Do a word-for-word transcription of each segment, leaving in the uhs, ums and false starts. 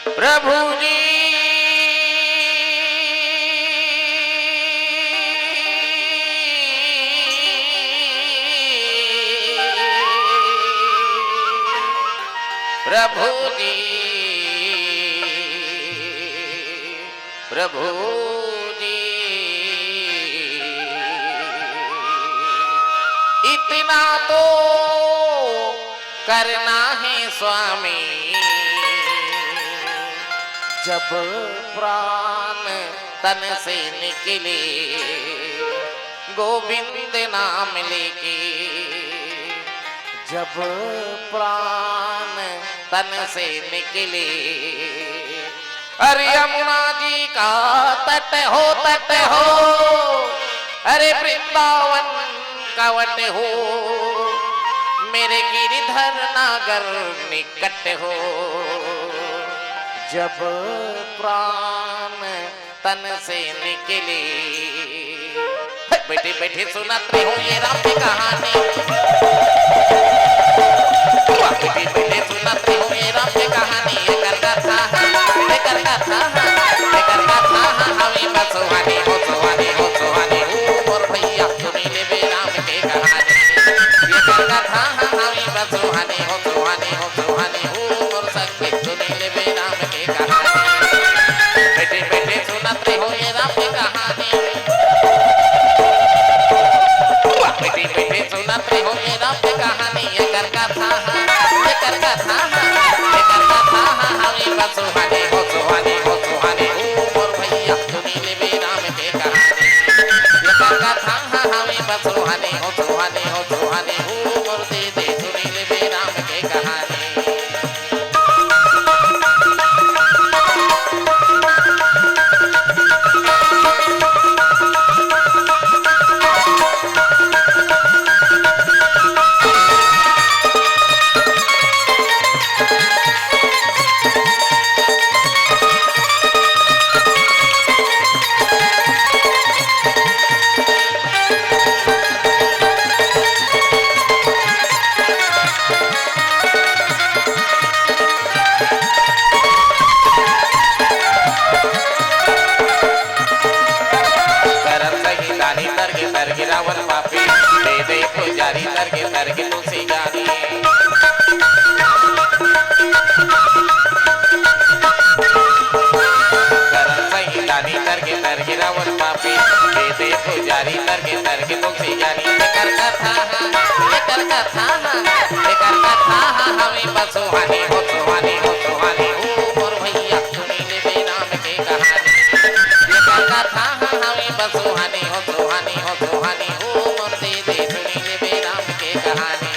प्रभु जी, प्रभु जी, प्रभु जी, इतना तो करना है स्वामी, जब प्राण तन से निकले, गोविंद नाम लेके, जब प्राण तन से निकले। अरे यमुना जी का तट हो, तट हो, अरे वृंदावन का वट हो, मेरे गिरिधर नागर निकट हो, जब प्राण तन से निकले। हे, बैठे बैठे सुनत रहो ये राम की कहानी। बैठे बैठे सुनत रहो ये राम की कहानी। एकर कथा, एकर कथा, एकर कथा हवे बसुहानी हो, सुहानी हो, सुहानी हो मोर भैया, सुनी लेबे राम के कहानी। एकर कथा हवे बसुहानी हो, सुहानी हो, सुहानी हो मोर संगी, सुनी लेबे राम के कहानी। बैठे बैठे सुनत रहो ये राम के कहानी। बैठे बैठे सुनत रहो ये राम के कहानी। एकर कथा, एकर कथा, एकर कथा हवे बसुहानी हो, सुहानी हो, सुहानी हो मोर भैया, सुनी लेबे राम के कहानी। एकर कथा हवे बसुहानी हो, सुहानी हो, सुहानी हो मोर दीदी, सुनी लेबे राम के कहानी। करत सही दानी तरगे तरगे रावण पापी, दे दे पुजारी तरगे तरगे तुलसी जानी। करत सही दानी तरगे तरगे रावण पापी, दे दे पुजारी तरगे तरगे तुलसी जानी। एकर कथा, एकर कथा, एकर कथा हवे बसुहानी हो, सुहानी हो, सुहानी हो मोर भैया, सुनी लेबे राम के कहानी। एकर कथा हवे बसुहानी हो, सुहानी हो, सुहानी हो मोर दीदी, सुनी लेबे राम के कहानी।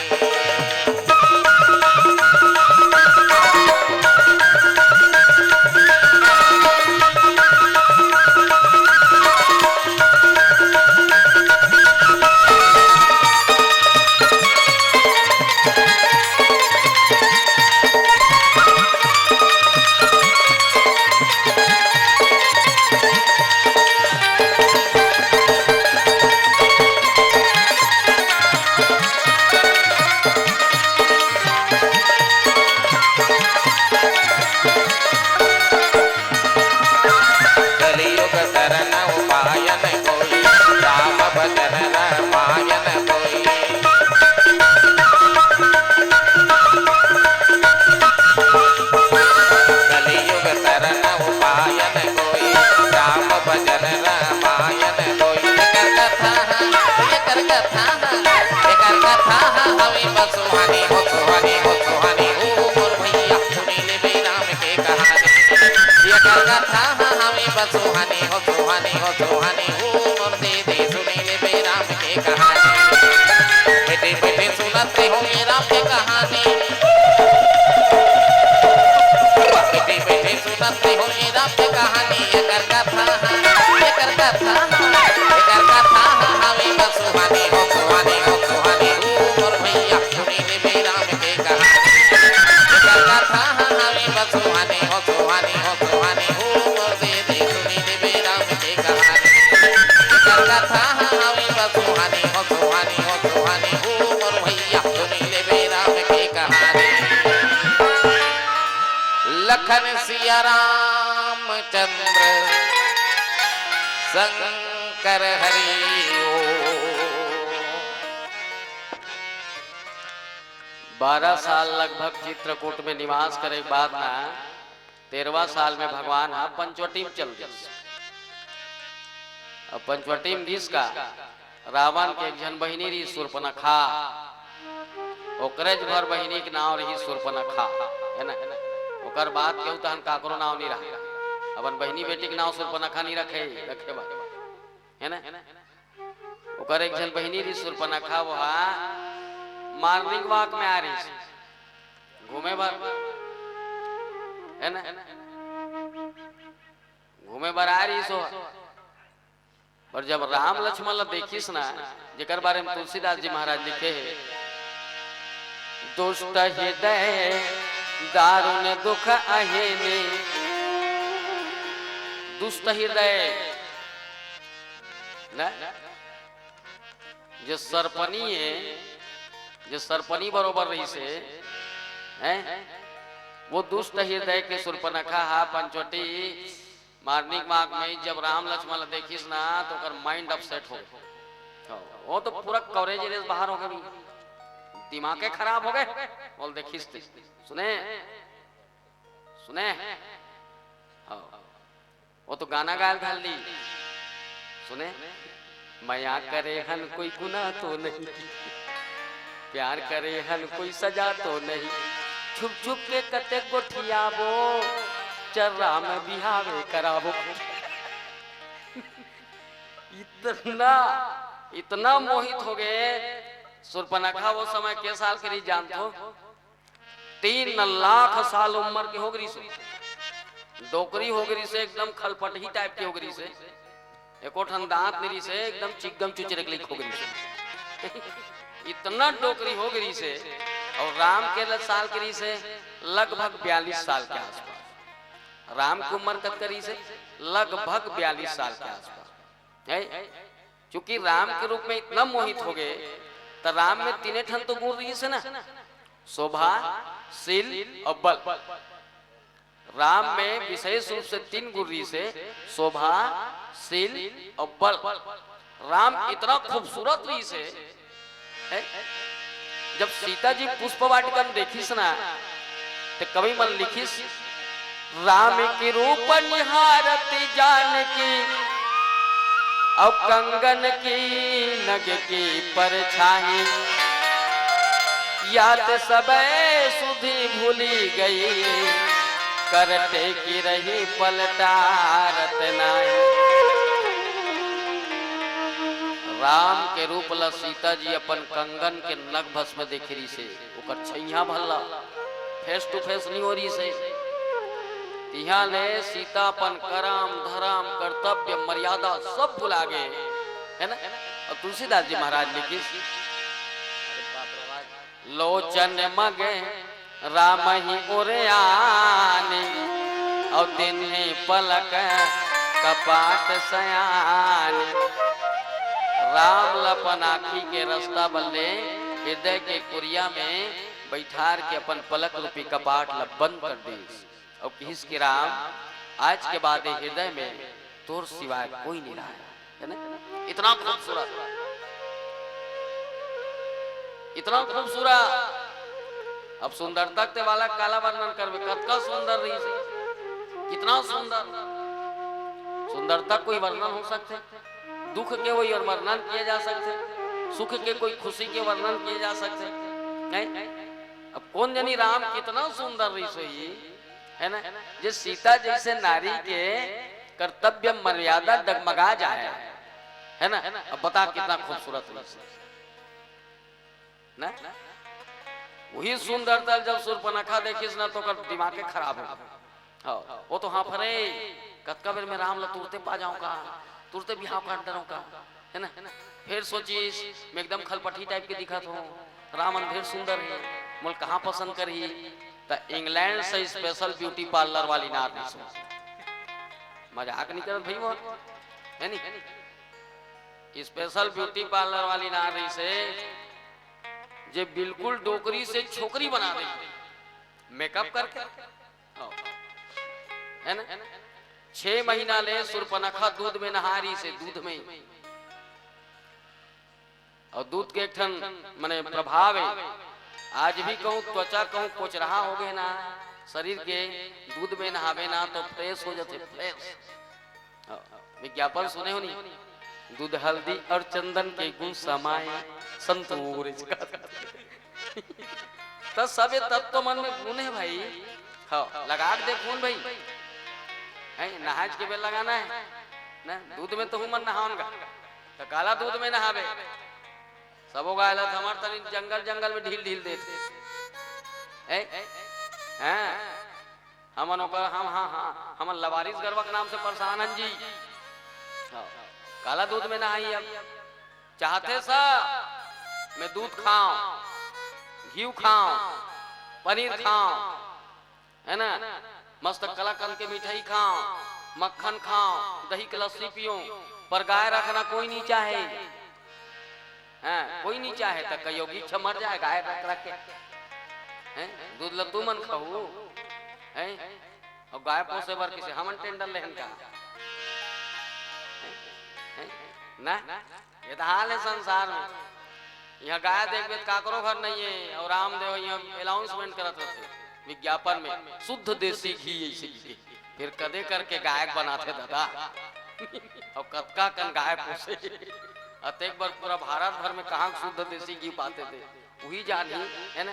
कलियुग तरन उपाय न कोई, राम भजन रमायन कोई। कलियुग तरन उपाय न कोई, राम भजन रमायन कोई। एकर कथा, एकर कथा, एकर कथा हवे बसुहानी हो, सुहानी हो, सुहानी हो मोर भैया, सुनी लेबे राम के कहानी। एकर कथा हवे बसुहानी हो, सुहानी हो, सुहानी हो मोर दीदी, सुनी लेबे राम के कहानी। बैठे बैठे सुनत रहो ये राम के कहानी। बैठे बैठे सुनत रहो ये राम के कहानी। एकर कथा, एकर कथा, एकर कथा हवे बसुहानी हो, सुहानी हो, सुहानी हो मोर भैया, सुनी लेबे राम के कहानी। एकर कथा हवे बसुहानी हो, सुहानी हो, सुहानी हो मोर दीदी, सुनी लेबे राम के कहानी। एकर कथा हवे बसुहानी हो, सुहानी हो, सुहानी हो मोर भैया, सुनी लेबे राम के कहानी। लखन सिया रामचंद्र शंकर हरि ओम। बारह साल लगभग चित्रकूट में निवास करे के बाद ना, तेरहवाँ साल में भगवान ह पंचवटी में चल दिस। अब पंचवटी में दिस का, रावण के एक झन बहिनी रही सुर्पनखा, ओकरे ज भर बहिनी के नाव रही सुर्पनखा, है ना? ओकर बाद केहू तहन काकरो नाव नहीं रहा। अपन बहिनी बेटी के नाव सुर्पनखा नहीं रखे, रखे बा, है ना? ओकर एक झन बहिनी रही सुर्पनखा, वो हा morning walk में आ रही, घूमे बर, है ना? घूमे बर आ रही सो, पर जब राम लक्ष्मण ला देखिस ना, जेकर बारे में तुलसीदास जी महाराज लिखे हे, दुष्ट हृदय दारुण दुख अहेने। दुष्ट हृदय ना, जे सरपनी है, जे सरपनी बरोबर रहिसे, हैं? वो दुष्ट हृदय के सुर्पनखा हा पंचवटी morning walk में जब राम लक्ष्मण ला देखिस ना, तो ओकर mind upset हो गए। हाँ, वो तो पूरा coverage race बाहर हो गए, दिमागे खराब हो गए। बोल देखिस ते, सुने, सुने, हाँ, वो तो गाना गायल घाल दी। सुने, मया करे हन कोई गुनाह तो नहीं, प्यार करे हन कोई सजा तो नहीं, छुप छुप के कते गोठियाबो, चर्रा में बिहावे कराबो। इतना, इतना मोहित हो गए। सुर्पनखा वो समय के साल के रही जानत हो? तीन लाख साल उम्र के हो गई से, डोकरी हो गई से, एकदम खलपटही type के हो गई से, एको ठन दांत नहीं रही से, एकदम चिग्गम चुचरे के हो गई से। इतना डोकरी हो गई से। और राम के ल-, साल के रही से लगभग बयालीस साल के आसपास। राम की उम्र कत करी से लगभग बयालीस साल के आसपास है। चूंकि राम के रूप में इतना मोहित हो गए, तो राम में तीने ठन तो गुण रही से ना, शोभा, शील और बल। राम में विशेष रूप से तीन गुण रही से, शोभा, शील और बल। राम इतना खूबसूरत रही से, है? जब सीता जी पुष्प वाटिका में देखिस ना, तो कवि मन लिखिस, राम के रूप निहारत जानकी, और कंगन की नग की परछाई, यात सबे सुधि भूली गई, करते की रही पलटारत नाही। राम के रूप ला सीता जी अपन कंगन के नग भस्म देखे रही से, ओकर छैया भल्ला face to face नहीं हो रही से। तिहा ले सीता अपन करम, धरम, कर्तव्य, मर्यादा सब भुला गए, है ना? और तुलसीदास जी महाराज लिखिस, लोचन मग राम ही उरयानी, और दिन ही पलक कपाट सयानी। राम ल अपन आँखी के रास्ता बल्ले हृदय के कुरिया में बैठार के अपन पलक रूपी कपाट ल बंद कर दीस। और किहिस कि राम, आज के बाद ये हृदय में तोर सिवाय कोई नहीं रहा है, है ना? इतना खूबसूरत, इतना खूबसूरत। अब सुंदरता के वाला काला वर्णन करबे, कतका सुंदर रही से, कितना सुंदर। सुंदरता कोई वर्णन हो सकते? दुख के कोई वर्णन किए जा सकते? सुख के कोई खुशी के वर्णन किए जा सकते? नहीं। अब कौन जानी राम कितना सुंदर रही सोई, है ना? जे सीता जैसे नारी के कर्तव्य मर्यादा डगमगा जाए, है ना? अब बता कितना खूबसूरत रही से, ना? वही सुंदरता जब सुर्पनखा देखिस ना, तो ओकर दिमागे खराब हो गया। हाँ, वो तो हाँफरे, कतका बेर में राम ला तुरते पा जाऊं का, तुरते बिहाव कर डरऊं का, है ना? फिर सोचिस, मैं एकदम खलपटी type के दिखत हूँ, राम अंधेर सुंदर है, मोल कहाँ पसंद करही? त इंग्लैंड से special beauty parlour वाली नार रही से। मजाक नहीं करत भाई मोर, है नी? Special beauty parlour वाली नार रही से, जे बिल्कुल डोकरी से छोकरी बना दे, makeup करके। हाँ। है ना? छह महीना ले सुर्पनखा दूध में नहा रहिसे, दूध में। और दूध के एक ठन मने प्रभाव है, आज भी कहूँ त्वचा कहूँ कोचरहा हो गए ना, शरीर के दूध में नहावे ना तो फ्रेश हो जाते, फ्रेश। हाँ, विज्ञापन सुने हो नहीं? दूध हल्दी और चंदन के गुण समाए संतूर इसका। तो सबे तत्व मन में गुण है भाई। हाँ, लगा के देख गुण भाई। है, नहाज के बेर लगाना है ना, दूध में तो हूँ मन नहावन का, तो काला दूध में नहावे। सबो गाय ला हमर तनी जंगल जंगल में ढील ढील देते। ए, हाँ, हमन ओकर, हम, हाँ, हाँ, हमन लवारिस गरवा के नाम से परेशान हन जी। हाँ, काला दूध में नहाई अब। चाहते सा मैं दूध खाऊं, घी खाऊं, पनीर खाऊं, है ना? मस्त कलाकंद के मिठाई खाऊं, मक्खन खाऊं, दही के लस्सी पीऊं, पर गाय रखना कोई नहीं चाहे। हाँ, कोई नहीं चाहे तो कहियो कि इच्छा मर जाए गाय रख रख के। हैं? दूध ल तू मन खाऊ? हैं? और गाय पोसे बर किसे हमन टेंडर लेहन का? हैं? हैं? ना, ये तो हाल है संसार में। यहाँ गाय देखबे त काकरो घर नहीं है और रामदेव यहाँ अनाउंसमेंट करत रहते विज्ञापन में, शुद्ध देसी घी ऐसे की। फिर कदे करके गायक बनाते दादा। और कतका कन गाय पोसे। अतेक बार पूरा भारत भर में कहाँ शुद्ध देसी घी पाते थे, वही जान ही, है ना?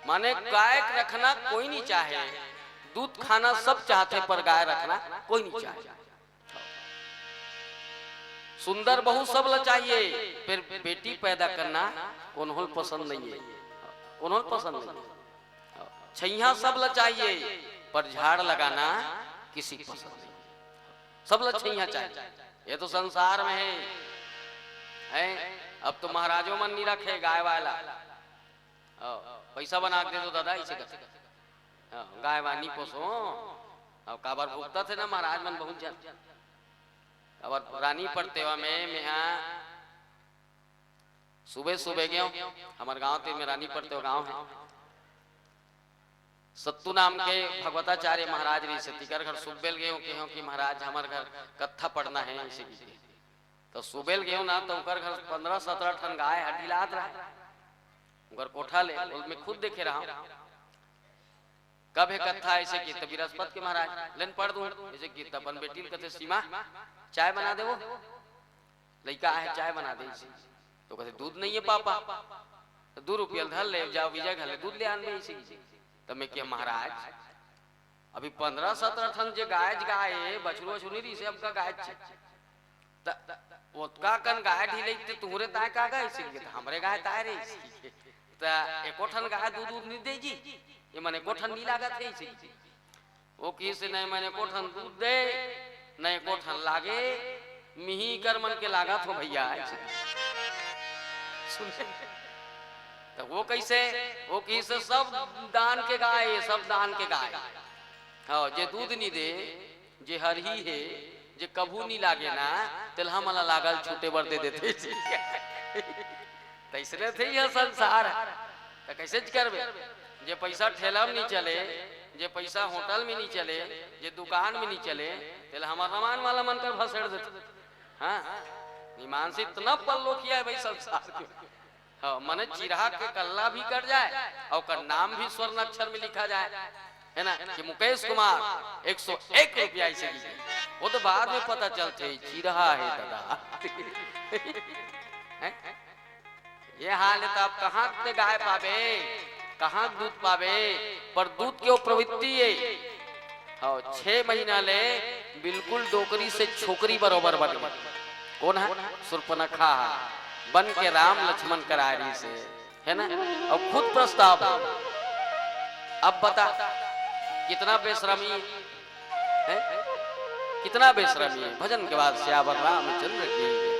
माने गाय रखना कोई नहीं चाहे, दूध खाना सब चाहते पर गाय रखना कोई नहीं चाहे। सुंदर बहू सब ला चाहिए, पर बेटी पैदा करना कोनो ल पसंद नहीं है, कोनो ल पसंद नहीं। छैया सब ला चाहिए, पर झाड़ लगाना किसी को पसंद नहीं। सब ला छैया चाहिए, ये तो संसार में है, है। अब तो महाराजों मन नहीं रखे गाय वाला, हाँ, पैसा बना के दे दो दादा, इसे कर। हाँ, गाय वानी पोसो। अब काबर भुगतथे ना महाराज मन बहुत जन। काबर रानी परतेवा में मेहा सुबह सुबह गयो, हमर गांव तीर में रानी परतेवा गांव है। सत्तू नाम के भगवताचार्य महाराज रहिसे, तिकर घर सुबेल गयो, कहो कि महाराज हमर घर कत्था पढ़ना है, इसे की। तो सुबेल गयो ना, तो ओकर घर पन्द्रह सत्रह ठन गाय ह ढिलात रहे, ओकर कोठा ले, ओल मैं खुद देखे रहा। कब है कत्था? ऐसे की, तो बृहस्पत के महाराज, लेन पढ़ दूं। ऐसे की, तो अपन बेटी ल कथे, सीमा, चाय बना देवो, लइका आहे, चाय बना दे। ऐसे तो कथे, दूध नहीं है पापा। तो दू रुपया ल धर ले, जाओ विजय घर ले दूध ले आन दे। ऐसे की, तो मैं किया, महाराज, अभी पन्द्रह सत्रह ठन जे गाय गाय, बछरू वछरू नहीं रहिसे, अब का गाय छे। त ओतका कन गाय ढिलई ते तुहरे ताय का गाय सिंह के, त हमरे गाय ताय रे सिंह के। त एको ठन गाय दूध दूध नहीं दे जी, ये मन एको ठन नहीं लागत है सिंह के। वो किसे नहीं, मन एको ठन दूध दे, नहीं एको ठन लागे, मिही कर मन के लागत हो भैया। सुन, त वो कैसे, वो किसे सब दान के गाय, ये सब दान के गाय। हाँ, जे दूध नहीं दे, जे हरही हे, जे कभू नी लागे ना, तेल हमन ला लागल छूटे बर दे देथे। तइसने थे यह संसार। त कैसे करबे? जे पैसा ठेला में नी चले, जे पैसा होटल में नी चले, जे दुकान में नी चले, तेल हमर रमान वाला मन कर भसेड़ देथे। हाँ, ईमान से इतना पल्लो किया है भाई संसार के। हाँ, मने चिरहा के कल्ला भी कट जाए और ओकर नाम भी स्वर्ण अक्षर में लिखा जाए, है ना, कि मुकेश कुमार एक सौ एक रुपया इसे दी। वो तो बाद में पता चलते ही चिरहा है दादा। हैं? ये हाल है तो आप कहाँ ते गाय पाबे, कहाँ दूध पाबे? पर दूध के वो प्रवृत्ति है। हाँ, छह महीना ले बिल्कुल डोकरी से छोकरी बरोबर बन गई। कौन है? सुर्पनखा। बन के राम लक्ष्मण करारी से, है ना? और खुद प्रस्ताव है। अब बता, कितना बेशरमी है, कितना बेशरमी है। भजन के बाद सियावर रामचंद्र की।